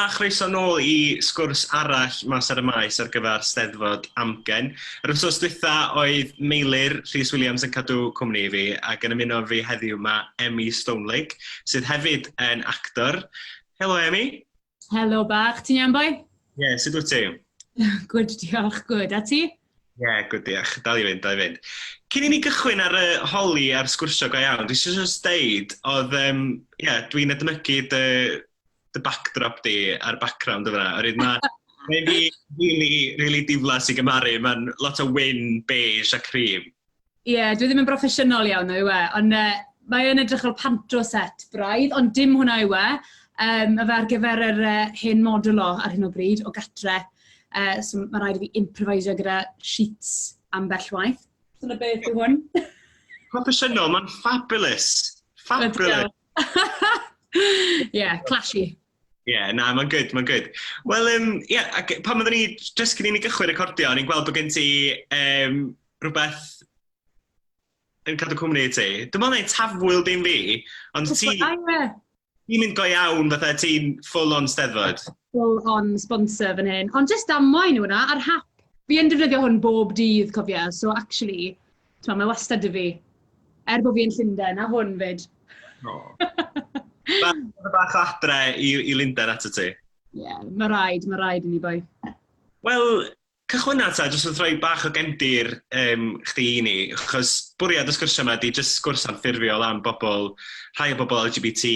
a chroeso nôl i sgwrs arall mas ar y maes ar gyfer Steddfod Amgen. Yr wythnos dwytha oedd Meilir Rhys Williams yn cadw cwmni i fi ac yn ymuno fi heddiw mae Emmy Stonelake, sydd hefyd yn actor. Helo Emmy. Helo bach, ti'n iawn boi? Ie, yeah, sut wyt ti? Good, diolch, good. A ti? Ie, yeah, good, diolch. Dal i fynd, dal i fynd. Cyn i ni gychwyn ar y holi a'r sgwrsio go iawn, dwi eisiau just deud, oedd, yeah, dwi'n edmygu dy, dy backdrop di a'r background yna. Oherwydd mae mae'n fi really, really diflas i gymharu. Mae'n lot o wyn, beige a cream. Ie, yeah, dwi ddim yn broffesiynol iawn yw e, ond mae yn edrych fel panto set braidd, ond dim hwnna yw e. Mae fe ar gyfer yr hen modulo ar hyn o bryd, o gatre. So mae rhaid i fi improvisio gyda sheets ambell waith. Dyna beth yw hwn. Proffesiynol, mae'n fabulous. Fabulous. Ie, yeah, clashy. Ie, yeah, na, mae'n good, mae'n good. Wel, ie, yeah, ac pan oeddwn ni, just cyn i ni gychwyn recordio, o'n i'n gweld bod gen ti rhywbeth yn cadw cwmni i ti. Dwi'n meddwl na tafwyl dim fi, ond ti... Ti'n mynd go iawn, fatha ti'n full on Steddfod. Full on sponsor fan hyn. Ond just damwain yw hwnna, ar hap. Fi yn defnyddio hwn bob dydd, cofia, so actually, ti'n mae wastad 'da fi. Er bod fi yn Llundain, a hwn fyd. Oh. Bach, bach o adre i Lundain ato ti. Ie, yeah, mae rhaid i ni boi. Wel, cychwynna ta, jyst wrth rhoi bach o gefndir chdi i ni, achos bwriad y sgwrsio yma di jyst sgwrs anffurfiol am bobl, rhai o bobl LGBT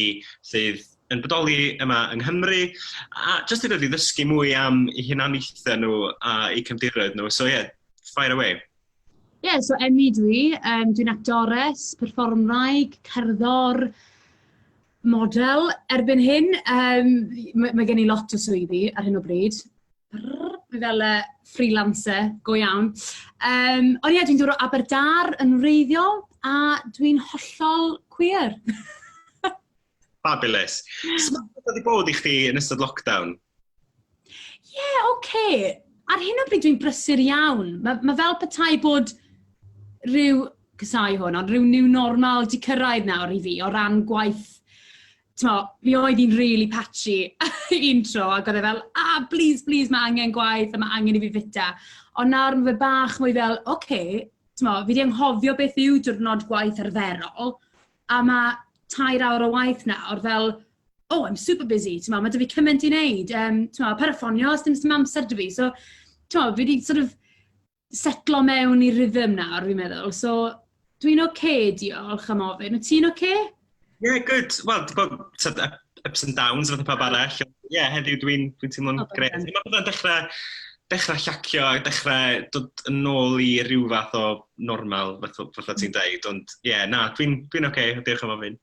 sydd yn bodoli yma yng Nghymru, a jyst i ddod i ddysgu mwy am eu hunaniaethau nhw a eu cefndiroedd nhw. So yeah, fire away. Ie, yeah, so Emmy dwi. Dwi'n actores, perfformwraig, cerddor, model erbyn hyn. Mae gen i lot o swyddi ar hyn o bryd. Brr, fel freelancer, go iawn. Ond ie, yeah, dwi'n dod o Aberdâr yn wreiddiol a dwi'n hollol queer. Fabulous. Sut mae wedi bod i chdi yn ystod lockdown? Ie, yeah, oce. Okay. Ar hyn o bryd dwi'n brysur iawn. Mae fel petai bod rhyw, casau hwn, ond rhyw new normal 'di cyrraedd nawr i fi o ran gwaith. T'mo, mi oedd hi'n really patchy un tro, ac oedd e fel, "Ah, please, please, mae angen gwaith a mae angen i fi fita." Ond nawr mae fe bach mwy fel, oce, okay, t'mo, fi 'di anghofio beth yw diwrnod gwaith arferol, a mae 3 awr o waith nawr fel, "Oh, I'm super busy," t'mo, mae 'da fi cymaint i wneud, t'mo, paid â ffonio os dim amser 'da fi. So, t'mo, fi 'di sort of setlo mewn i rhythm nawr, fi'n meddwl. So, dwi'n oce, okay, diolch am ofyn. Wyt ti'n oce? Okay? Yeah, good. Wel, bod ups and downs fath o pawb arall. Ie, yeah, heddiw dwi teimlo'n oh, grêt. Mae pethau'n dechrau llacio a dechrau dod yn ôl i ryw fath o normal, fath ti'n deud. Ond ie, yeah, na, dwi oce, okay, diolch am ofyn.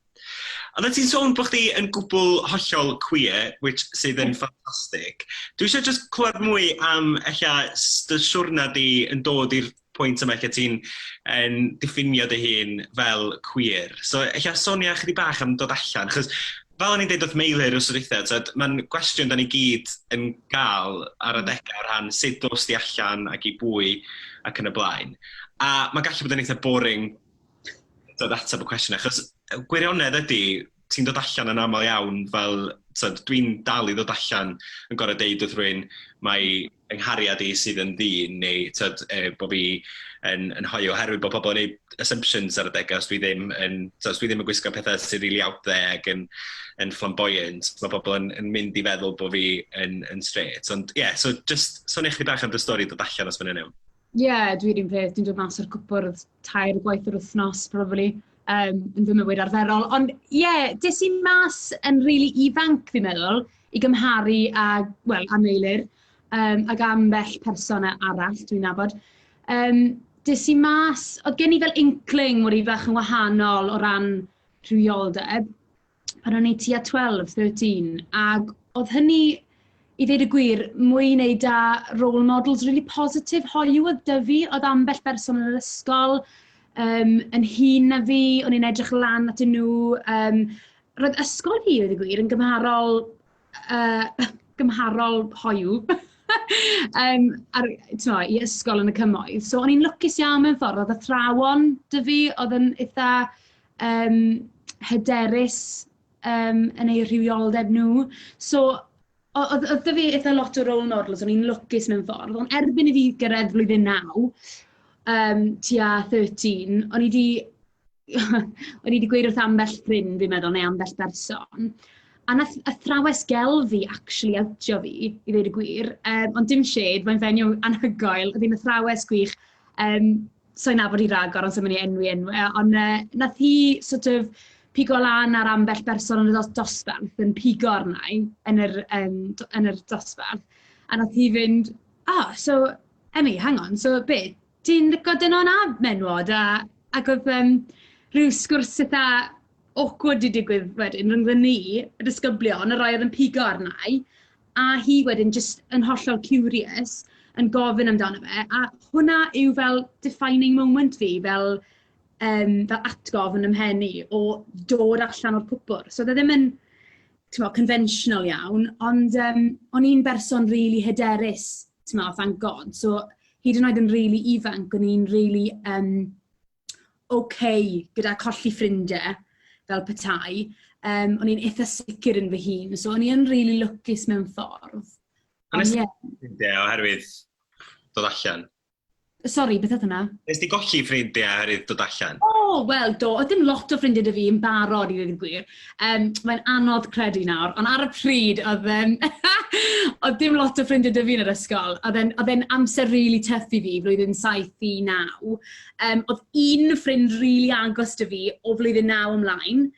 Oeddet ti'n sôn bod chdi yn gwbl hollol queer, which sydd yn ffantastig. Dwi eisiau just clywed mwy am ella dy siwrna di yn dod i'r pwynt yma lle ti'n yn diffinio dy hun fel queer. So ella sonia chydig bach am dod allan, achos fel o'n i'n deud wrth Meilir wrth dwytha, mae'n gwestiwn da ni gyd yn gael ar adegau o rhan sut dos di allan ac i bwy ac yn y blaen. A mae'n gallu bod yn eitha boring dod ateb y cwestiwn, achos gwirionedd ydy, ti'n dod allan yn aml iawn fel, tyd, dwi'n dal i ddod allan yn gorau deud wrth rhywun mae yng nghariad i sydd yn ddyn neu tyd, bod fi yn hoyw oherwydd bod pobl yn gwneud assumptions ar adegau os dwi ddim yn, tyd, os dwi ddim yn gwisgo pethau sydd really out there ac yn flamboyant, mae pobl yn mynd i feddwl bod fi yn straight. Ond ie, yeah, so just sôn i chdi bach am dy stori dod allan os mae'n iawn. Ie, yeah, dwi'n un peth. Dwi'n dod mas o'r cwpwrdd tair gwaith yr wythnos, probably, yn fy mywyd arferol. Ond ie, yeah, des i mas yn really ifanc, fi'n meddwl, i gymharu â, wel, â Meilir, ac ambell person arall dwi'n nabod. Des i mas, oedd gen i fel inkling mod i bach yn wahanol o ran rhywioldeb, pan o'n i tua 12, 13, ac oedd hynny, i ddweud y gwir, mwy i wneud â role models really positif hoyw oedd 'da fi. Oedd ambell berson yn yr ysgol yn hŷn na fi, o'n i'n edrych lan atyn nhw. Roedd ysgol fi, i ddweud y gwir, yn gymharol hoyw ar, t'mo, i ysgol yn y cymoedd. So o'n i'n lwcus iawn mewn ffordd. Oedd athrawon 'da fi, oedd yn eitha hyderus yn eu rhywioldeb nhw. So Oedd 'da fi eitha lot o role models, o'n i'n lwcus mewn ffordd, ond erbyn i fi gyrraedd blwyddyn 9, tua 13, o'n i 'di gweud wrth ambell ffrind, fi'n meddwl, neu ambell berson, a nath athrawes gelf fi actually outio fi, i ddweud y gwir, ond dim shade, mae'n fenyw anhygoel, oedd hi'n athrawes gwych, sa i'n nabod hi ragor, ond sa i'n mynd i enwi enwau, ond nath hi sort of pigo lan ar ambell berson yn y dosbarth, yn pigo arna i yn yr dosbarth, a nath hi fynd, "Oh, so, Emmy, hang on, so be, ti'n licio dynon a menwod?" Ac oedd rhyw sgwrs eitha awkward 'di digwydd wedyn rhyngddo ni, y disgyblion, y rai oedd yn pigo arna i, a hi wedyn jyst yn hollol curious yn gofyn amdano fe, a hwnna yw fel defining moment fi, fel atgof yn 'y mhen i o dod allan o'r cwpwrdd. So oedd e ddim yn, t'mo', conventional iawn, ond o'n i'n berson rili hyderus, t'mo', thank God. So hyd yn oed yn rili ifanc, o'n i'n rili okay gyda colli ffrindiau fel petai. O'n i'n eitha sicr yn fy hun, so o'n i yn rili lwcus mewn ffordd. A nes ti ffrindiau oherwydd dod allan? Sori, beth oedd hwnna? Nes ti golli ffrindiau oherwydd dod allan? O, wel, do. Oedd dim lot o ffrindiau 'da fi yn barod, i ddweud y gwir. Mae'n anodd credu nawr, ond ar y pryd, oedd dim lot o ffrindiau 'da fi yn yr ysgol. Oedd e'n amser really tough i fi, blwyddyn 7 i 9. Oedd un ffrind really agos 'da fi o flwyddyn 9 ymlaen,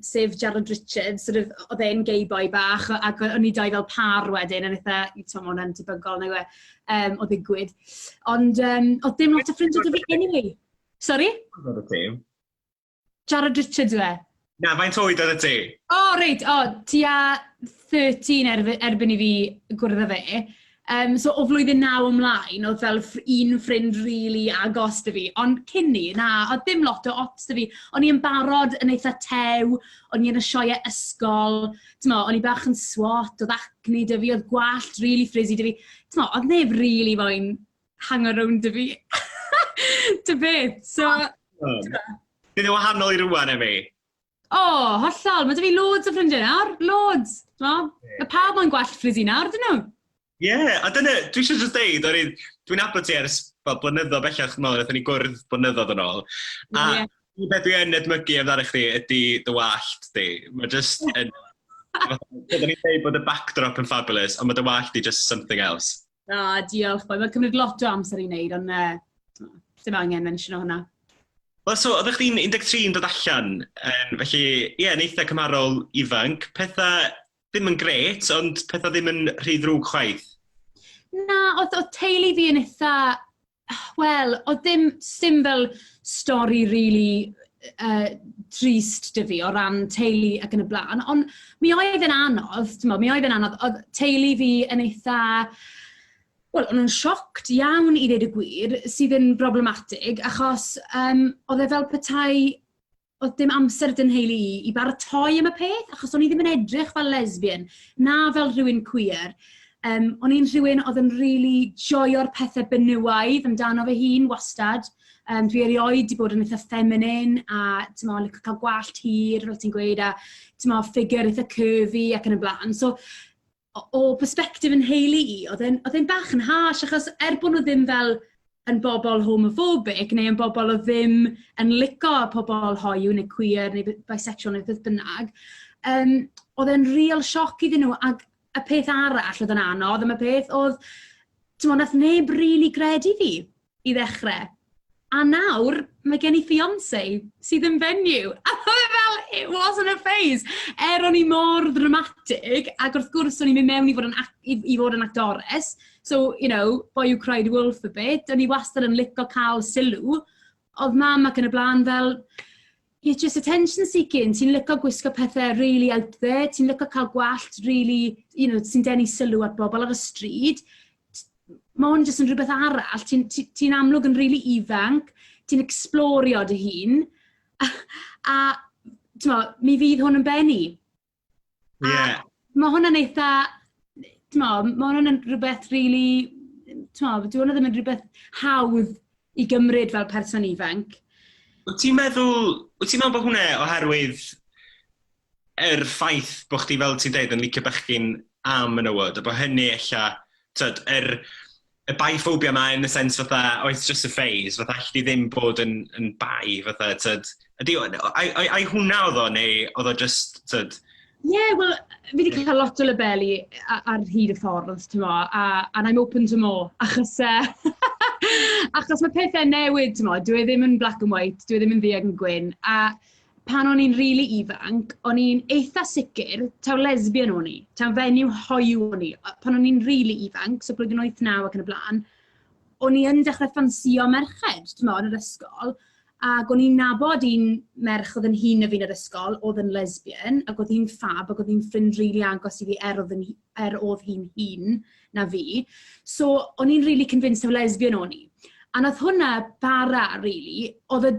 sef Gerald Richards, sort of, oedd e'n gay boy bach, ac o'n i dau fel par wedyn, yn eitha, ti'n ma' hwnna'n tebygol, nag yw e, o ddigwydd. Ond oedd dim lot o ffrindiau 'da fi anyway. Sorry? Oedd y ti? Jared Richards yw e? Na, faint oed oedd y ti? O, oh, reit, o, oh, tua 13 erbyn i fi gwrdd â fe. So o flwyddyn 9 ymlaen, oedd fel un ffrind really agos 'da fi. Ond cyn 'ny, na, oedd dim lot o ots 'da fi. O'n i yn barod yn eitha tew, o'n i yn y sioeau ysgol, t'mo, o'n i bach yn swot, oedd acne 'da fi, oedd gwallt really frizzy 'da fi. T'mo, oedd neb really moyn hango rownd 'da fi. Ta beth, so. Bydd yn wahanol i rwan, Emi? O, oh, hollol. Mae 'da fi loads o ffrindiau nawr. Loads. Mae pawb moyn gwallt frizzy nawr, dyn nhw? Ie, yeah, a dyna, dwi eisiau just deud, dwi'n nabod ti ers, wel, blynyddoedd bellach, dwi'n meddwl, wnaethon ni gwrdd blynyddoedd yn ôl. A un beth dwi yn edmygu amdano chdi ydy dy wallt di. Mae just yn... Byddwn ni'n dweud bod y backdrop yn fabulous, ond mae dy wallt di just something else. O, diolch, boi. Mae'n cymryd lot o amser i wneud, ond dim angen mention o hwnna. Wel, so, oeddech chdi'n 13 yn dod allan, felly, ie, yeah, yn eitha cymharol ifanc. Pethau ddim yn gret, ond pethau ddim yn rhy ddrwg chwaith. Na, oedd teulu fi yn eitha... Wel, oedd dim fel stori really trist 'da fi o ran teulu ac yn y blaen, ond mi oedd yn anodd, t'mo', mi oedd yn anodd. Oedd teulu fi yn eitha... Wel, o'n nhw'n shocked iawn i ddweud y gwir, sydd yn problematig, achos oedd e fel petai oedd dim amser 'da 'nheulu i i baratoi am y peth, achos o'n i ddim yn edrych fel lesbian, na fel rhywun queer. O'n i'n rhywun oedd yn really joio'r pethau benywaidd amdano fy hun, wastad. Dwi erioed 'di bod yn eitha feminine a, t'mo', licio cael gwallt hir, fel ti'n gweud, a, t'mo', figure eitha curvy ac yn y blaen. So, o perspective yn nheulu i, oedd e'n bach yn harsh, achos er bod nhw ddim fel yn bobl homophobic neu yn bobl oedd ddim yn lico pobl hoyw neu queer neu bisexual neu beth bynnag, oedd e'n real sioc iddyn nhw. Ac y peth arall oedd yn anodd am y peth oedd, t'mo', nath neb really gredu fi i ddechrau. A nawr, mae gen i fiancé sydd yn fenyw. A oedd e fel, it wasn't a phase. Er o'n i mor ddramatig, ac wrth gwrs o'n i'n mynd mewn i fod yn actores. So, boy who cried wolf a bit. O'n i wastad yn licio cael sylw. Oedd mam ac yn y blaen fel, "You're just attention seeking. Ti'n licio gwisgo pethau really out there. Ti'n licio cael gwallt really, sy'n denu sylw at bobl ar y stryd. Mae hwn jyst yn rhywbeth arall. Ti'n ti, ti amlwg yn really ifanc, ti'n explorio dy hun, a t'mo', mi fydd hwn yn bennu." A mae hwnna'n eitha, t'mo', mae hwnna'n rhywbeth really, t'mo', dyw hwnna ddim yn rhywbeth hawdd i gymryd fel person ifanc. Wyt ti'n meddwl bod hwnna oherwydd yr ffaith bod chdi, fel ti'n deud, yn licio bechgyn am menywod, a bod hynny ella, tyd, y biphobia ma in the sense fatha, oh, it's just a phase, fatha alli di ddim bod yn bi, fatha, tyd, ydy, ai hwnna oedd o, neu oedd o just, tyd? Ie, yeah, wel, fi wedi cael lot o labeli ar hyd y ffordd, ti'n mo, a and I'm open to more, achos mae pethau newid, ti'n mo, dwi e ddim yn black and white, dwi e ddim yn ddu ac yn gwyn, a pan o'n i'n really ifanc, o'n i'n eitha sicr taw lesbian o'n i, taw fenyw hoyw o'n i. Pan o'n i'n really ifanc, so blwyddyn 8-9 ac yn y blaen, o'n i yn dechrau ffansio merched, ti'n mo, yn yr ysgol, ac o'n i'n nabod un merch oedd yn hŷn na fi yn yr ysgol, oedd yn lesbian, ac oedd hi'n ffab, ac oedd hi'n ffrind rili really agos i fi er oedd hi'n hŷn na fi. So, o'n i'n really convinced of lesbian o'n i. A nath hwnna bara, really, oedd y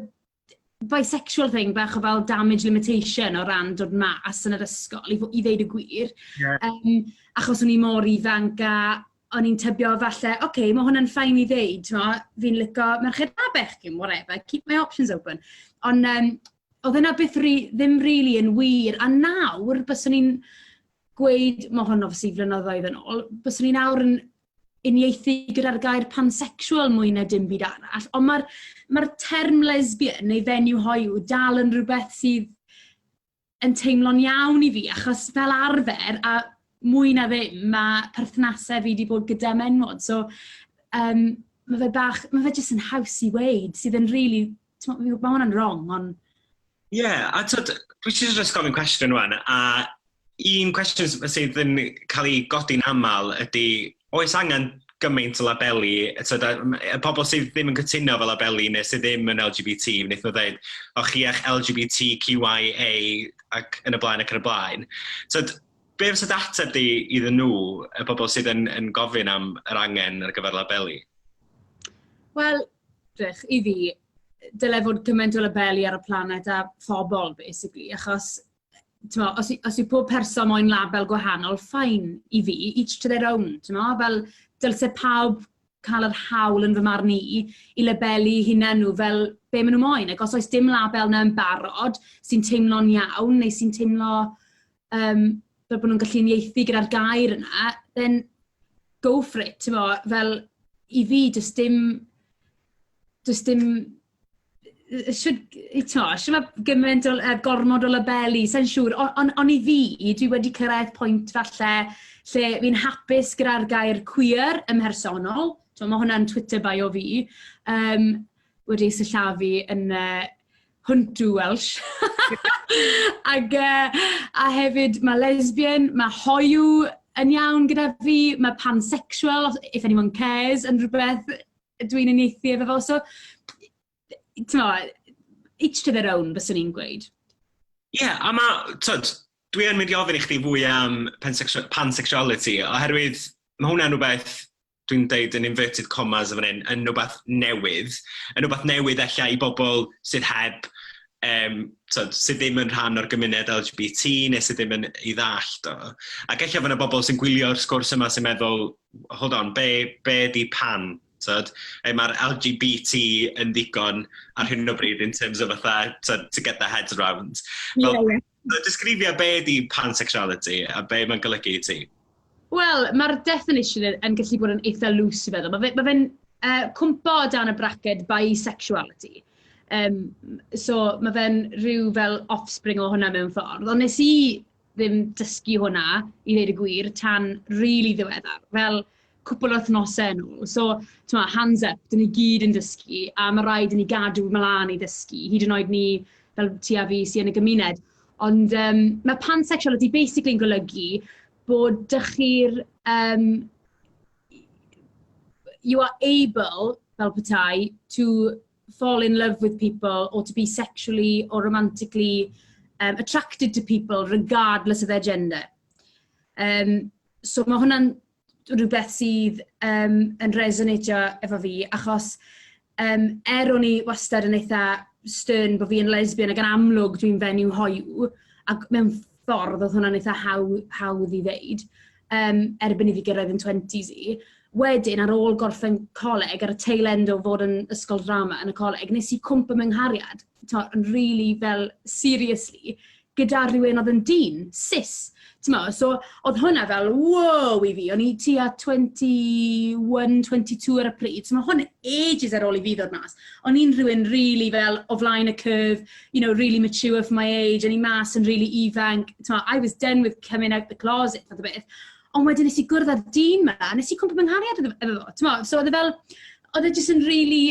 bisexual thing bach o fel damage limitation o ran dod mas yn yr ysgol, i ddeud y gwir. Achos o'n i mor ifanc a o'n i'n tybio falle, oce, okay, mae hwnna'n fine i ddeud, fi'n licio merched a bechgyn, whatever, keep my options open. Ond oedd yna byth ddim really yn wir, a nawr, byswn i'n gweud, mae hwn obviously flynyddoedd yn ôl, byswn i'n nawr yn uniaethu gyda'r gair pansexual mwy na dim byd arall, ond mae'r term lesbian neu fenyw hoyw dal yn rhywbeth sydd yn teimlo'n iawn i fi, achos fel arfer, a mwy na ddim, mae perthnasau fi wedi bod gyda menwod. So, mae fe jyst yn haws i weud, sydd yn really, mae hwnna'n wrong, ond. Ie, yeah, a tyd, dwi eisiau just gofyn cwestiwn rwan, a un cwestiwn sydd yn cael ei godi'n aml ydy, oes angen gymaint o labeli, tyd, y pobl sydd ddim yn cytuno fel labeli neu sydd ddim yn LGBT, wnaeth nhw dweud, o chi eich LGBTQIA ac yn y blaen ac yn y blaen. Tyd, be fysa dy ateb di iddyn nhw, y bobl sydd yn gofyn am yr angen ar gyfer labeli? Wel, drych, i fi, dyle fod gymaint o labeli ar y planet a phobl, basically, achos mo, os yw pob person moyn label gwahanol, fine i fi, each to their own, mo, fel dylse pawb cael yr hawl yn fy marn i i labelu hunain nhw fel be maen nhw moyn. Ac os oes dim label na yn barod sy'n teimlo'n iawn neu sy'n teimlo fel bod nhw'n gallu uniaethu gyda'r gair yna, then go for it, ti'n mo, fel i fi, does dim, should, ti'n mo, mae gymaint o gormod o labeli, sa'n siŵr, on i fi, dwi wedi cyrraedd pwynt falle lle fi'n hapus gyda'r gair queer ym mhersonol, ti'n mo, mae hwnna'n Twitter bio fi, wedi sillafu yn hwntw Welsh. Ag, a hefyd mae lesbian, mae hoyw yn iawn gyda fi, mae pansexual, if anyone cares, yn rhywbeth dwi'n uniaethu efo fo. So, ti'n mo, each to their own, byswn i'n gweud. Ie, yeah, a mae, tyd, dwi yn mynd i ofyn i chdi fwy am pansexuality, oherwydd mae hwnna'n rhywbeth dwi'n deud yn inverted commas yn fan hyn, yn rhywbeth newydd. Yn rhywbeth newydd ella i bobl sydd heb, tyd, sydd ddim yn rhan o'r gymuned LGBT neu sydd ddim yn ei ddallt o. Ac ella fod yna bobl sy'n gwylio'r sgwrs yma sy'n meddwl, hold on, be di pan? Tyd? E, mae'r LGBT yn ddigon ar hyn o bryd in terms of fatha, tyd, to get their heads around. Fel, yeah. Disgrifia be di pansexuality a be mae'n golygu i ti? Wel, mae'r definition yn gallu bod yn eitha loose i feddwl. Ma fe'n cwmpo o dan y bracket bisexuality. So mae fe'n rhyw fel offspring o hwnna mewn ffordd. Ond nes i ddim dysgu hwnna, i ddweud y gwir, tan really ddiweddar. Fel cwpl o wythnosau yn ôl. So, ma, hands up, dyn ni gyd yn dysgu, a mae rhaid i ni gadw mlaen i ddysgu, hyd yn oed ni, fel ti a fi, sy'n yn y gymuned. Ond mae pansexuality basically yn golygu bod dych chi'r... You are able, fel petai, to fall in love with people or to be sexually or romantically attracted to people regardless of their gender. So mae hwnna'n rhywbeth sydd yn resonatio efo fi, achos er o'n i wastad yn eitha stern bod fi yn lesbian ac yn amlwg dwi'n fenyw hoyw, ac mewn ffordd oedd hwnna'n eitha hawdd i ddeud, erbyn i fi gyrraedd yn 20s i. Wedyn, ar ôl gorffen coleg, ar y tail end o fod yn ysgol drama yn y coleg, nes i cwmpo mewn nghariad, yn really fel, seriously, gyda rhywun oedd yn dyn, cis. T'mo', so oedd hwnna fel wow i fi, o'n i tua 21, 22 ar y pryd, so mae hwn ages ar ôl i fi ddod mas. O'n i'n rhywun really fel o flaen y curve, really mature for my age, o'n i mas yn really ifanc, t'mo', I was done with coming out the closet, fath o beth. Ond wedyn nes i gwrdd â'r dyn 'ma, a nes i cwmpo mewn nghariad efo fo, t'mo', so oedd e fel, oedd e jyst yn really,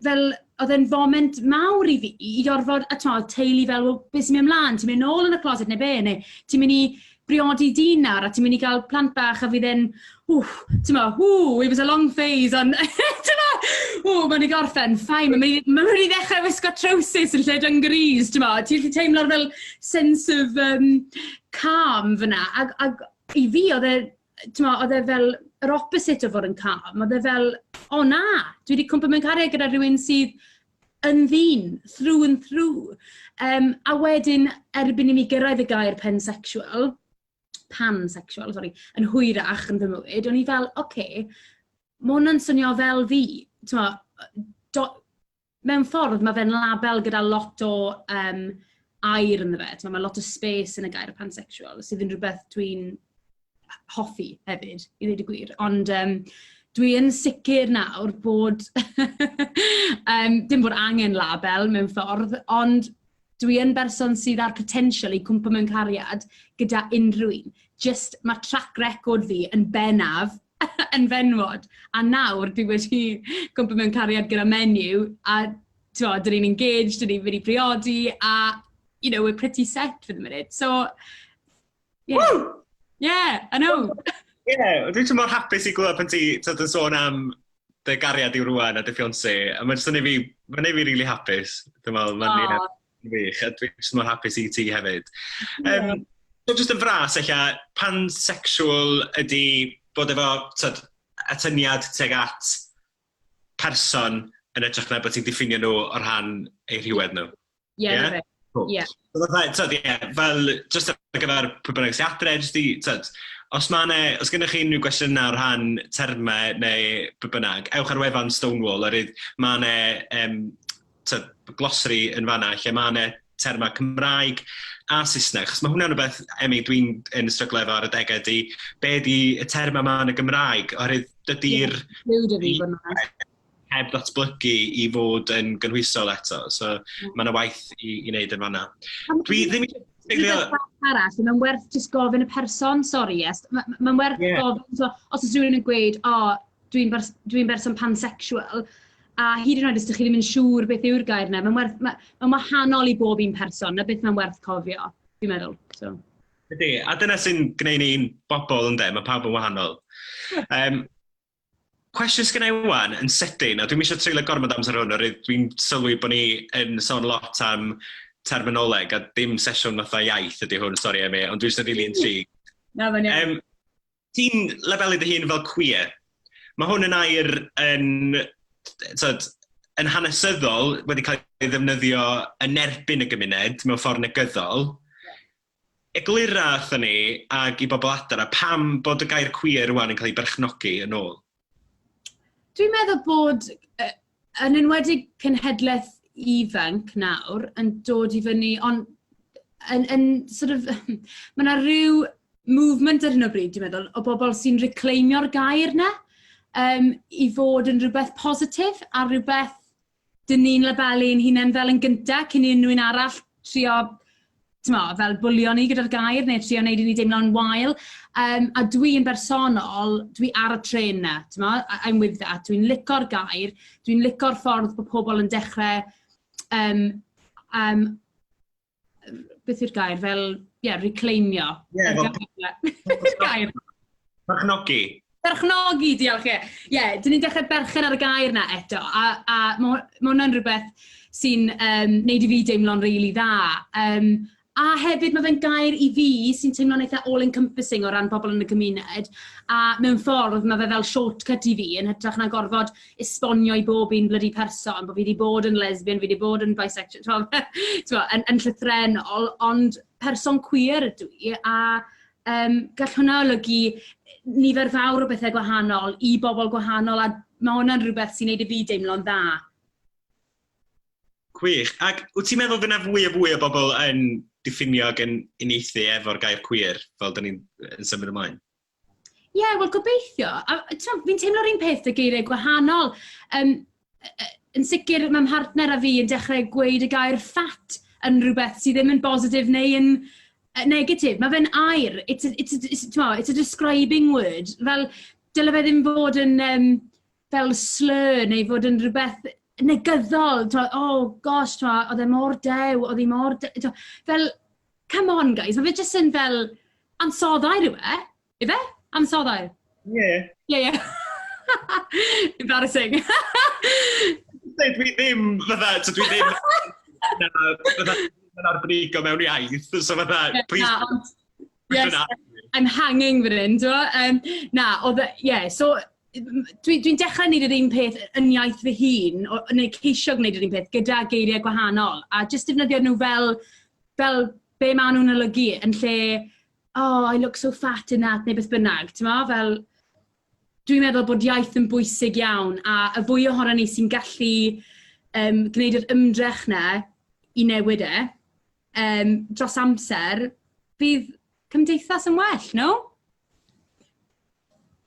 fel, oedd e'n foment mawr i fi, i orfod, a t'mo', teulu fel, "Wel, beth sy'n mynd ymlaen, ti'n mynd nôl yn y closet neu be, neu ti'n mynd i briodi dyn nawr, a ti'n mynd i gael plant bach a fydd e'n, wff, t'mo', ww, it was a long phase, ond, t'mo', ww, mae'n i gorffen, fine, mae'n mynd i ddechrau wisgo trowsus yn lle dungarees, t'mo', ti'n gallu teimlo'r fel sense of calm fyna, ag i fi oedd e, t'mo', oedd e fel yr opposite o fod yn calm, oedd e fel, o na, dwi wedi cwmpo mewn cariad gyda rhywun sydd yn ddyn, through and through. A wedyn, erbyn i mi gyrraedd y gair pansexual, pansexual, sorry, yn hwyrach yn fy mywyd, o'n i fel, okay, mae hwnna'n swnio fel fi. T'mo', mewn ffordd, mae fe'n label gyda lot o air ynddo fe. T'mo', mae lot o space yn y gair pansexual, sydd yn rhywbeth dwi'n hoffi hefyd, i ddweud y gwir. Ond dwi yn sicr nawr bod, dim bod angen label mewn ffordd, ond dwi yn berson sydd â'r potential i cwmpo mewn cariad gyda unrhyw un. Just mae track record fi yn bennaf yn fenwod. A nawr dwi wedi cwmpo mewn cariad gyda menyw, a t'mo', dyn ni'n engaged, dyn ni'n mynd i briodi, a we're pretty set for the minute. So, yeah. Woo! Yeah, I know. Yeah, dwi'n teimlo mor hapus i glywed pan ti, t'od, yn sôn am dy gariad i rwan a dy fiancé. A mae'n jyst yn neud fi, mae'n neud fi really hapus. Dwi'n meddwl, mae'n wych. A dwi'n jyst mor hapus i ti hefyd. So jyst yn fras, ella, pansexual ydy bod efo, t'od, atyniad tuag at person yn edrych na bod ti'n diffinio nhw o rhan eu rhywedd nhw. Yeah, Ie? na fe. Cool. Yeah. So fatha, t'od, ie, fel, jyst ar gyfer pwy bynnag sy'n adre, jyst i, t'od, os gennych chi unrhyw gwestiynau o rhan termau neu be bynnag, ewch ar wefan Stonewall, oherwydd ma' 'ne t'od, glossary yn fanna lle ma' 'ne termau Cymraeg a Saesneg. Achos mae hwnna'n rhywbeth, Emi, dwi'n yn stryglo efo ar adegau, ydy be ydy y termau yma yn y Gymraeg, oherwydd dydy'r Byw 'da fi, bod yn onest. heb ddatblygu i fod yn gynhwysol eto. So mae yna waith i wneud yn fanna. Dwi ddim eisiau Rhywbeth bach arall, mae'n werth jyst gofyn y person, sorry, yes. Mae'n werth gofyn, so, os oes rhywun yn gweud, "O, oh, dwi berson pansexual," a hyd yn oed os ydych chi ddim yn siŵr beth yw'r gair yna, mae'n werth, ma wahanol i bob un person, na beth mae'n werth cofio, fi'n meddwl. So. Ydy, a dyna sy'n gwneud ni'n bobl, ynde, mae pawb yn wahanol. Cwestiwn sgen i wan yn sydyn, a dwi'm eisiau treulio gormod amser hwn, oherwydd dwi'n sylwi bod ni yn sôn lot am terminoleg a dim sesiwn fatha iaith ydy hwn, sori Emi, ond dwi'n really intrigued. Na, mae'n iawn. Ti'n labelu dy hun fel queer. Mae hwn yn air yn, t'od, yn hanesyddol wedi cael ei ddefnyddio yn erbyn y gymuned mewn ffordd negyddol. Eglura wrthon ni ag i bobl adra pam bod y gair queer rwan yn cael ei berchnogi yn ôl. Dwi'n meddwl bod, yn enwedig cenhedlaeth ifanc nawr, yn dod i fyny, ond yn sort of, mae yna rhyw movement ar hyn o bryd, dwi'n meddwl, o bobl sy'n reclaimio'r gair 'na i fod yn rhywbeth positif a rhywbeth dyn ni'n labelu'n hunain fel yn gyntaf cyn i unrhyw un arall trio, t'mo', fel bwlio ni gyda'r gair neu trio wneud i ni deimlo'n wael. A dwi yn bersonol, dwi ar y trên 'na, t'mo', I'm with that. Dwi'n lico'r gair, dwi'n lico'r ffordd bod pobl yn dechrau, beth yw'r gair, fel, yeah, reclaimio. Ie, Yr gair. Beth yw'r gair? Berchnogi. Berchnogi, diolch, ie. Ie, dyn ni'n dechrau berchen ar y gair 'na eto, a ma hwnna'n rhywbeth sy'n neud i fi deimlo'n rili dda. A hefyd mae fe'n gair i fi sy'n teimlo'n eitha all-encompassing o ran pobl yn y gymuned, a mewn ffordd mae fe fel shortcut i fi yn hytrach na gorfod esbonio i bob un bloody person bod fi wedi bod yn lesbian, fi wedi bod yn bisexual, t'mo', yn llythrennol, ond person queer ydw i, a gall hwnna olygu nifer fawr o bethau gwahanol i bobl gwahanol, a mae hwnna'n rhywbeth sy'n neud i fi deimlo'n dda. Gwych. Ac wyt ti'n meddwl fydd 'na fwy a fwy o bobl yn diffinio ac yn uniaethu efo'r gair queer fel da ni'n yn symud ymlaen. Ie, yeah, wel gobeithio. A fi'n teimlo'r un peth 'da geiriau gwahanol. Yn sicr mae mhartner a fi yn dechrau gweud y gair "fat" yn rhywbeth sydd ddim yn bositif neu yn negatif. Mae fe'n air. It's a describing word. Fel, dyle fe ddim fod yn fel slur neu fod yn rhywbeth negyddol. "Oh gosh, oedd e mor dew, oedd hi mor dew." Fel, come on guys, mae fe jyst yn fel ansoddair yw e. Ife? Ansoddair? Ie. Ie. Embarrassing. Dwi ddim, fatha, so dwi ddim, na, fatha, yn arbenigo mewn iaith, so fatha, please. Na, ond, yes, I'm hanging fan hyn, ti'n Na, oedd, yeah, so dwi'n dwi dechrau gwneud yr un peth yn iaith fy hun, o, neu ceisio gwneud yr un peth gyda geiriau gwahanol, a jyst defnyddio nhw fel be maen nhw'n olygu, yn lle "Oh, I look so fat in that", neu beth bynnag, ti'n mo? Fel, dwi'n meddwl bod iaith yn bwysig iawn, a y fwy ohono ni sy'n gallu gwneud yr ymdrech na i newid e, dros amser, bydd cymdeithas yn well, no?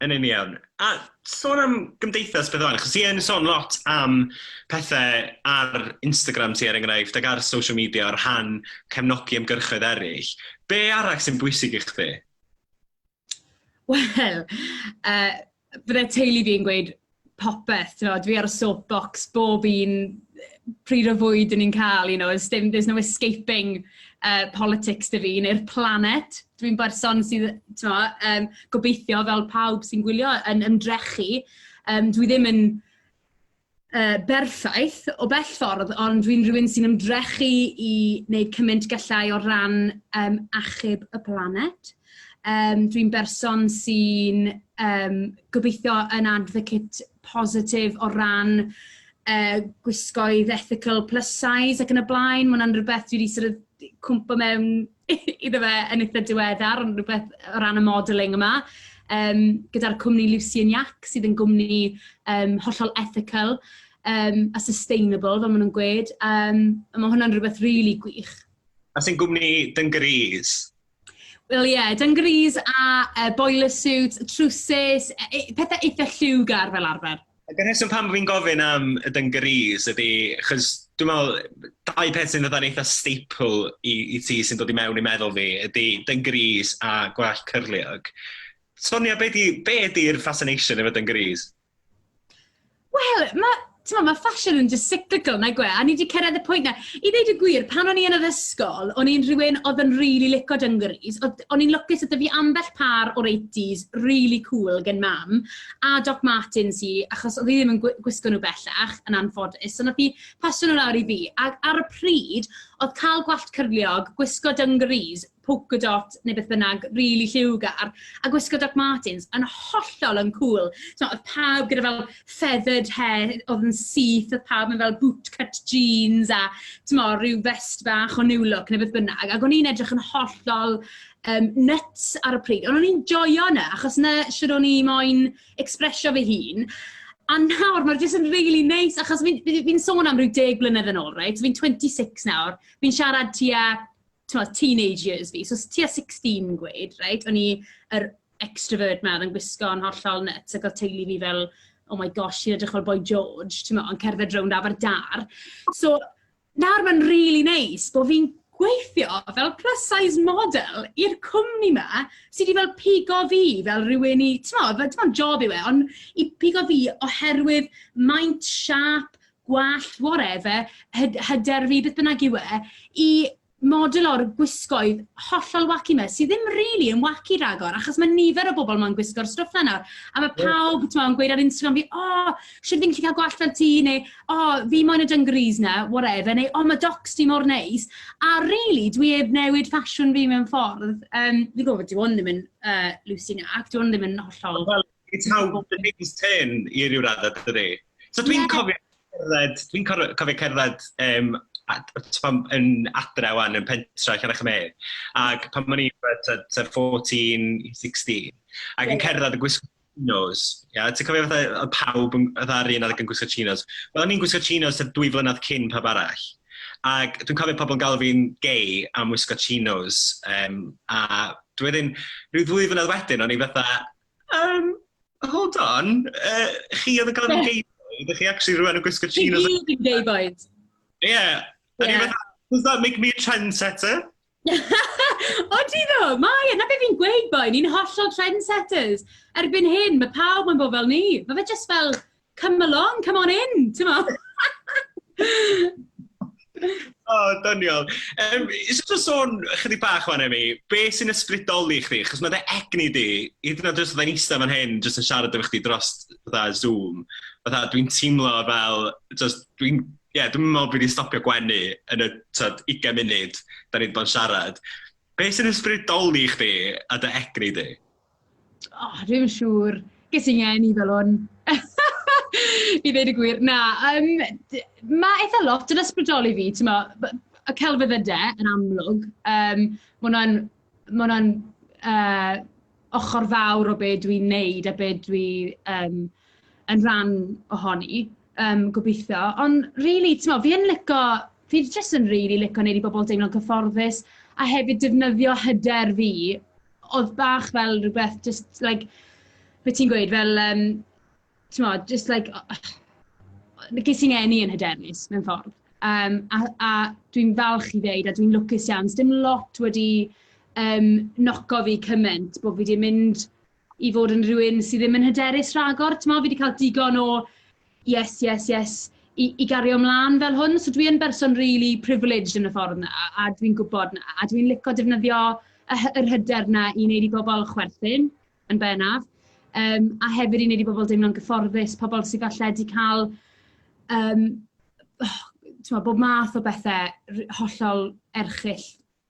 Yn union. A sôn am gymdeithas beth o'n, achos ti yn sôn lot am pethau ar Instagram ti er enghraifft ac ar social media ar rhan cefnogi ymgyrchoedd eraill. Be arall sy'n bwysig i chdi? Wel, bydde teulu fi'n gweud popeth. Dwi ar y soapbox bob un pryd o fwyd yn ni'n cael, there's no escaping politics 'da fi, neu'r planet. Dwi'n berson sydd, mo, gobeithio fel pawb sy'n gwylio, yn ymdrechu. Dwi ddim yn berffaith o bell ffordd, ond dwi'n rhywun sy'n ymdrechu i wneud cymaint gallai o ran achub y planet. Dwi'n berson sy'n gobeithio yn advocate positif o ran gwisgoedd ethical plus size ac yn y blaen. Mae hwnna'n rhywbeth dwi wedi sort of cwmpo mewn iddo fe yn eitha diweddar, ond rhywbeth o ran y modelling yma. Gyda'r cwmni Lucy and Yak, sydd yn gwmni hollol ethical a sustainable, fel maen nhw'n gweud. A mae hwnna'n rhywbeth really gwych. A sy'n gwmni dungarees? Wel ie, yeah, dungarees a boiler suits, trowsus, pethau eitha lliwgar fel arfer. Ac y rheswm pam fi'n gofyn am y dungarees ydy, chos dwi'n meddwl, dau peth sy'n dod eitha staple i ti sy'n dod i mewn i meddwl fi, ydy dungarees a gwallt cyrliog. Sonia, be di'r fascination efo dungarees? Wel, mae fashion yn just cyclical, nag yw e? A ni wedi cyrraedd y pwynt na. I ddweud y gwir, pan o'n i yn yr ysgol, o'n i'n rhywun oedd yn really lico dungarees. O'n i'n lwcus oedd fi ambell par o'r 80s, really cool gen mam, a Doc Martens i, achos oedd hi ddim yn gwisgo nhw bellach, yn anffodus. So nath hi pasio nhw lawr i fi. Ac ar y pryd, oedd cael gwallt cyrliog, gwisgo dungarees, polka dot neu beth bynnag, really lliwgar, a gwisgo Doc Martens yn hollol yn cool. So, oedd pawb gyda fel feathered hair, oedd yn syth, oedd pawb yn fel bootcut jeans a mo, rhyw vest bach o New Look neu beth bynnag. Ac o'n i'n edrych yn hollol nuts ar y pryd. Ond o'n i'n joio yna, achos na siwr o'n i moyn expresio fy hun. A nawr, mae'r jyst yn really nice, achos fi'n fi sôn am rhyw 10 blynedd yn ôl, right? So fi'n 26 nawr, fi'n siarad tua teenage years fi, so tua 16 gweud, right? O'n i yr extrovert ma, oedd yn gwisgo yn hollol nuts, ac oedd teulu fi fel, "Oh my gosh, ti'n edrych fel Boy George," ti'n yn cerdded rownd Aberdâr. So, nawr mae'n really nice bod fi'n gweithio fel plus size model i'r cwmni ma sydd wedi fel pigo fi fel rhywun i, ti'n mo, ti'n mo, job yw e, ond i pigo fi oherwydd maint, siâp, gwallt, whatever, hyder fi, beth bynnag yw e, i modelo'r gwisgoedd hollol wacky 'ma, sydd ddim really yn wacky ragor, achos mae nifer o bobl ma'n gwisgo'r stwff na nawr. A mae pawb, ti'n yn gweud ar Instagram fi, "Oh, sut fi'n gallu cael gwallt fel ti?" neu "Oh, fi moyn y dungarees na," whatever, neu "Oh, mae docs ti mor neis." A really, dwi heb newid ffasiwn fi mewn ffordd. Fi'n gwybod, dyw hwn ddim yn Lucy Nac, dyw hwn ddim yn hollol. Well, it's how the things turn i ryw raddau, dydy. So dwi'n cofio cerdded yn adre wan yn pentra Llannerch-y-medd. Ac pan o'n i 14, 16, ac yn cerdded yn gwisgo chinos. Ia, ti'n cofio fatha, oedd pawb yn, fatha ar un adeg yn gwisgo chinos. Wel, o'n i'n gwisgo chinos 2 flynedd cyn pawb arall. Ac dwi'n cofio pobl yn galw fi'n gay am wisgo chinos. A dwi wedyn, rhyw ddwy flynedd wedyn, o'n i fatha, hold on, chi oedd yn galw fi'n gay boy, ydych chi actually rhywun yn gwisgo chinos? Chi gyd yn gay boys. Yeah. Yeah. A ni fatha, does that make me a trendsetter? Odi ddo, mae e, na be fi'n gweud boi, ni'n hollol trendsetters. Erbyn hyn, mae pawb yn bod fel ni. Mae fe just fel, come along, come on in, ti'n mo? O, oh, doniol. Eisiau just sôn chydig bach fan Emi, be sy'n ysbrydoli chdi? Chos mae dy egni di, hyd yn oed os fyddai'n eistedd fan hyn, jyst yn siarad efo chdi dros fatha Zoom, fatha dwi'n teimlo fel, just, dwi'n ie, yeah, dwi'n meddwl bod wedi stopio gwenu yn y tyd, 20 munud da ni wedi bod yn siarad. Be sy'n ysbrydoli chdi a dy egni di? Oh, dwi'n siŵr. Ges i ngeni fel hwn. I ddweud y gwir. Na, mae eitha lot yn ysbrydoli fi. Ti'n mo, y celfyddydau yn amlwg. Mae hwnna'n ma hwnna ochr fawr o be dwi'n neud a be dwi yn rhan ohoni, gobeithio. Ond really, ti'n mo, fi yn lico, fi jyst yn really lico neud i bobl deimlo'n cyfforddus a hefyd defnyddio hyder fi, oedd bach fel rhywbeth just like, be ti'n gweud, fel, ti'n mo, just like, ges i'n ngeni yn hyderus mewn ffordd. A dwi'n falch i ddeud, a dwi'n lwcus iawn, dim lot wedi noco fi cymaint bod fi wedi mynd i fod yn rhywun sydd ddim yn hyderus rhagor. Ti'n fi wedi cael digon o yes i gario ymlaen fel hwn. So dwi yn berson really privileged yn y ffordd yna, a dwi'n gwybod na. A dwi'n licio defnyddio yr hyder na i wneud i bobl chwerthin yn bennaf. A hefyd i wneud i bobl deimlo'n gyfforddus, pobl sydd falle wedi cael oh, mo, bob math o bethau hollol erchyll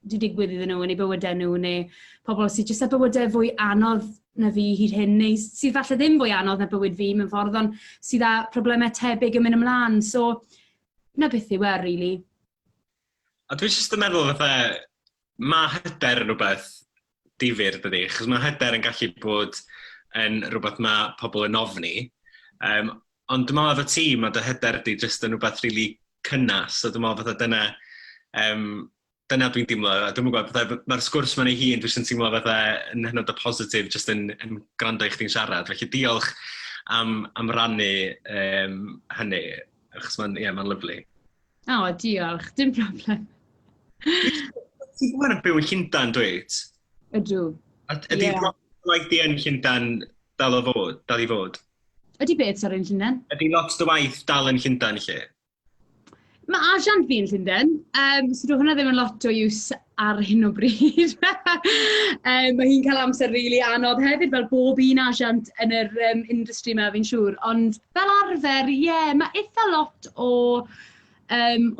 wedi digwydd iddyn nhw yn eu bywydau nhw, neu pobl sydd jyst â bywydau fwy anodd na fi hyd hyn, neu sydd falle ddim fwy anodd na bywyd fi mewn ffordd, ond sydd â problemau tebyg yn mynd ymlaen. So, na beth yw e, really. A dwi'n jyst yn meddwl fatha, mae hyder yn rhywbeth difyr, dydy? Achos mae hyder yn gallu bod yn rhywbeth mae pobl yn ofni. Ond dwi'n meddwl efo ti, mae dy hyder di jyst yn rhywbeth rili really cynnas. So dwi'n meddwl fatha dyna, dyna dwi'n teimlo, a dwi'n gwybod, fatha, mae'r sgwrs ma'n ei hun, dwi'n teimlo fatha yn hynod o positif jyst yn gwrando i chdi'n siarad. Felly diolch am rannu hynny, achos mae'n yeah, mae'n lyfli. O, oh, diolch, dim problem. Ti'n gwybod yn byw yn Llundain, dweud? Ydw. Ydy yeah. Waith di yn Llundain dal o fod, dal i fod? Ydy beth, sori, yn Llundain? Ydy lot dy waith dal yn Llundain, lle? Mae asiant fi yn Llundain, so dwi hwnna ddim yn lot o use ar hyn o bryd. Mae hi'n cael amser rili really anodd hefyd, fel bob un asiant yn yr industry yma, fi'n siŵr. Ond fel arfer, ie, yeah, mae eitha lot o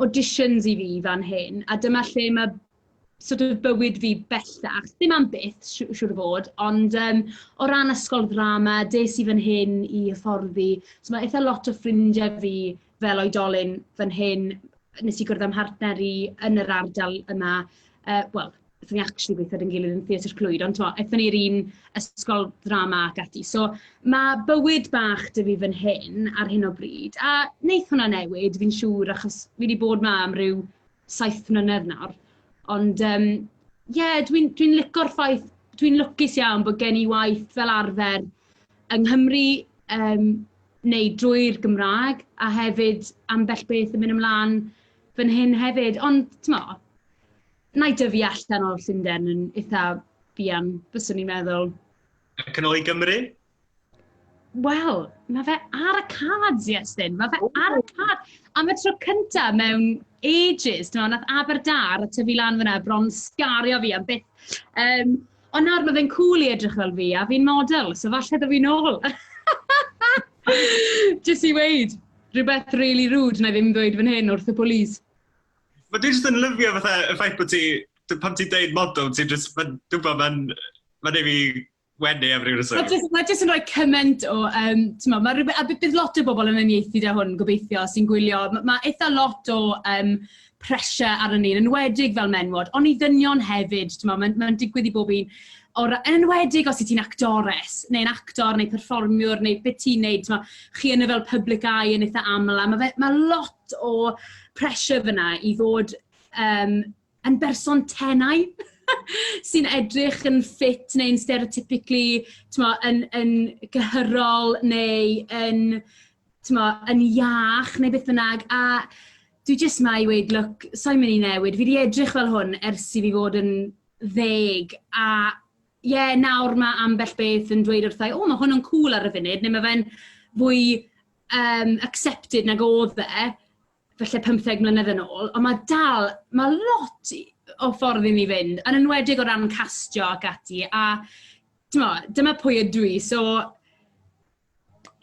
auditions i fi fan hyn, a dyma lle mae sort of bywyd fi bellach, ddim am byth, siŵr o fod, ond o ran ysgol ddrama, des i fan hyn i hyfforddi, so mae eitha lot o ffrindiau fi fel oedolyn fan hyn, nes i gwrdd â'm mhartner i yn yr ardal yma, wel, aethon ni actually gweithio yn gilydd yn Theatr Clwyd, ond t'mo, aethon ni'r un ysgol ddrama ac ati. So mae bywyd bach 'da fi fan hyn ar hyn o bryd, a wneith hwnna newid, fi'n siŵr, achos fi wedi bod 'ma am ryw 7 mlynedd nawr. Ond ie, yeah, dwi'n dwi lico'r ffaith, dwi'n lwcus iawn bod gen i waith fel arfer yng Nghymru neu drwy'r Gymraeg, a hefyd ambell beth yn mynd ymlaen fan hyn hefyd. Ond, t'mo, na i dyfu allan o'r Llundain yn eitha buan, fyswn i'n meddwl. Ac yn ôl i Gymru? Wel, mae fe ar y cards, Iestyn. Mae fe ar y card. Am y tro cynta mewn ages, ti'n nath Aberdâr a tyfu lan fyna bron sgario fi am byth. Ond nawr mae fe'n cool i edrych fel fi, a fi'n model, so falle ddo fi nôl. Just i weud, rhywbeth really rude na i ddim ddweud fan hyn wrth y polis. Mae dwi'n just yn lyfio fatha y ffaith bod ti, pan ti'n deud model, ti'n just, dwi'n gwybod, mae'n ma neud fi wenu am ryw reswm. Mae jyst yn rhoi cymaint o, ti'n ma, a bydd lot o bobl yn uniaethu 'da hwn, gobeithio, sy'n gwylio. Mae ma eitha lot o pressure arnon ni, yn enwedig fel menwod, ond i ddynion hefyd, ti'n mae'n ma digwydd i bob un. Or, yn enwedig os wyt ti'n actores, neu'n actor, neu perfformiwr, neu beth ti'n neud. T'mo, chi yn y fel public eye yn eitha aml, a mae, fe, mae lot o pressure fyna i ddod yn berson tenau sy'n edrych yn ffit neu'n stereotypically, t'mo, yn gyhyrol neu yn, t'mo, yn iach neu beth bynnag. A dwi jyst 'ma i weud, look, sa i'n mynd i newid. Fi 'di edrych fel hwn ers i fi fod yn 10, a ie, nawr mae ambell beth yn dweud wrtha i, "O, mae hwn yn cŵl ar y funud", neu mae fe'n fwy accepted nag oedd e, falle 15 mlynedd yn ôl, ond mae dal, mae lot o ffordd i ni fynd, yn enwedig o ran castio ac ati, a t'mo', dyma pwy ydw i, so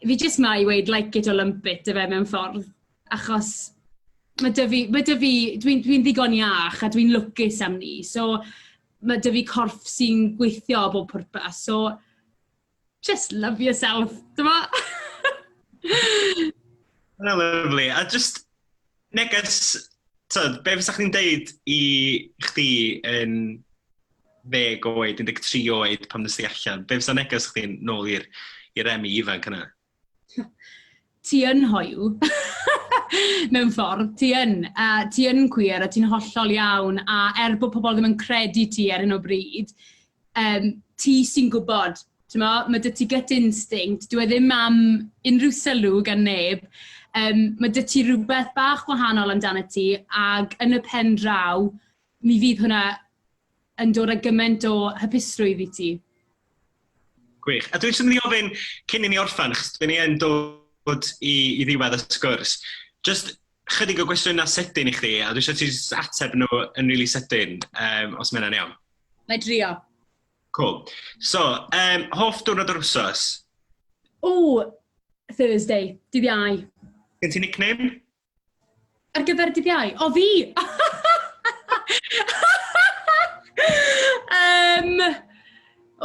fi jyst 'ma i weud like it or lump it, ife, mewn ffordd, achos ma' 'da fi, ma' 'da fi, dwi'n dwi ddigon iach a dwi'n lwcus am 'ny, so ma' 'da fi corff sy'n gweithio o bob pwrpas, so just love yourself, t'mo'? Hwnna'n lyfli. A just neges, tyd, be fysa chdi'n deud i chdi yn 10 oed, 13 oed pan nes ti allan? Be fysa neges chdi'n nôl i'r Emi ifanc yna? Ti yn hoyw, mewn ffordd, ti yn. A ti yn queer a ti'n hollol iawn, a er bod pobl ddim yn credu ti ar hyn o bryd, ti sy'n gwybod, t'mo'? Mae 'da ti gut instinct, dyw e ddim am unrhyw sylw gan neb. Mae 'da ti rywbeth bach gwahanol amdano ti, ac yn y pen draw, mi fydd hwnna yn dod â gymaint o hapusrwydd i ti. Gwych. A dwi jyst yn mynd i ofyn cyn i ni orffen, achos dyn ni yn dod i ddiwedd y sgwrs, just chydig o gwestiynau sydyn i chdi, a dwi eisiau ti jyst ateb nhw yn rili sydyn, os mae hynna'n iawn. Na i drio. Cool. So, hoff diwrnod o'r wsos? O, Thursday, dydd Iau. Gen ti nickname? Ar gyfer dydd Iau? O, fi!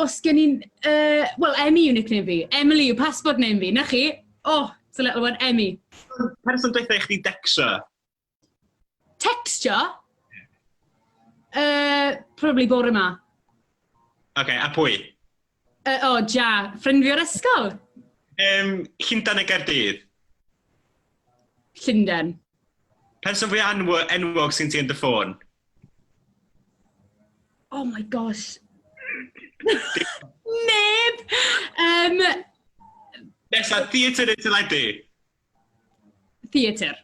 Os gen i'n... Wel, Emmy yw nickname fi. Emily yw passport name fi. Na chi? Oh, it's a little one, Emmy. Person dwetha i chdi decstio? Textio? Probably bore 'ma. Oce, okay, a pwy? O, Ja, ffrind fi o'r ysgol. Llundain neu Gaerdydd? Llundain. Person fwy enwog sy'n ti yn dy ffôn? Oh my gosh. Neb! Nesa, theatr neu teledu? Theatr.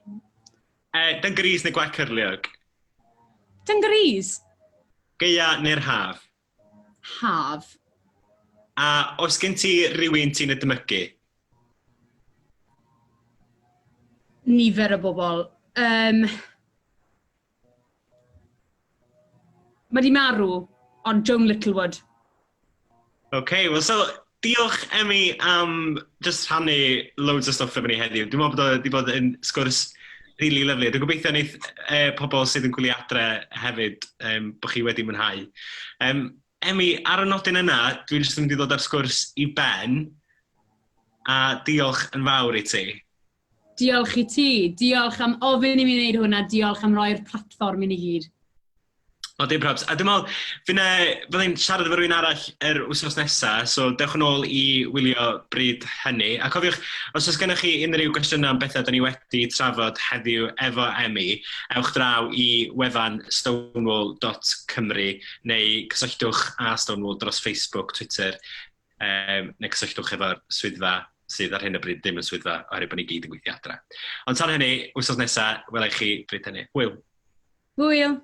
Dungarees neu gwallt cyrliog? Dungarees. Gaea neu'r haf? Haf. A oes gen ti rywun ti'n edmygu? Nifer o bobl. Mae 'di marw, ond Joan Littlewood. OK, well, so diolch Emmy am just rhannu loads o stwff efo ni heddiw. Dwi'n meddwl bod o wedi bod yn sgwrs really lyfli. Dwi'n gobeithio wneith pobl sydd yn gwylio adre hefyd bod chi wedi mwynhau. Emmy, ar y nodyn yna, dwi'n jyst yn mynd i ddod â'r sgwrs i ben, a diolch yn fawr i ti. Diolch i ti. Diolch am ofyn i mi wneud hwn a diolch am roi'r platfform i ni gyd. O, dim probs. A dwi'n meddwl, fydda i'n siarad efo rhywun arall yr wythnos nesaf, so dewch yn ôl i wylio bryd hynny. A cofiwch, os oes gennych chi unrhyw gwestiynau am bethau da ni wedi trafod heddiw efo Emmy, ewch draw i wefan stonewall.cymru neu cysylltwch â Stonewall dros Facebook, Twitter, neu cysylltwch efo'r swyddfa sydd ar hyn o bryd ddim yn swyddfa oherwydd bod ni gyd yn gweithio adre. Ond tan hynny, wythnos nesaf, wela i chi bryd hynny. Hwyl! Hwyl!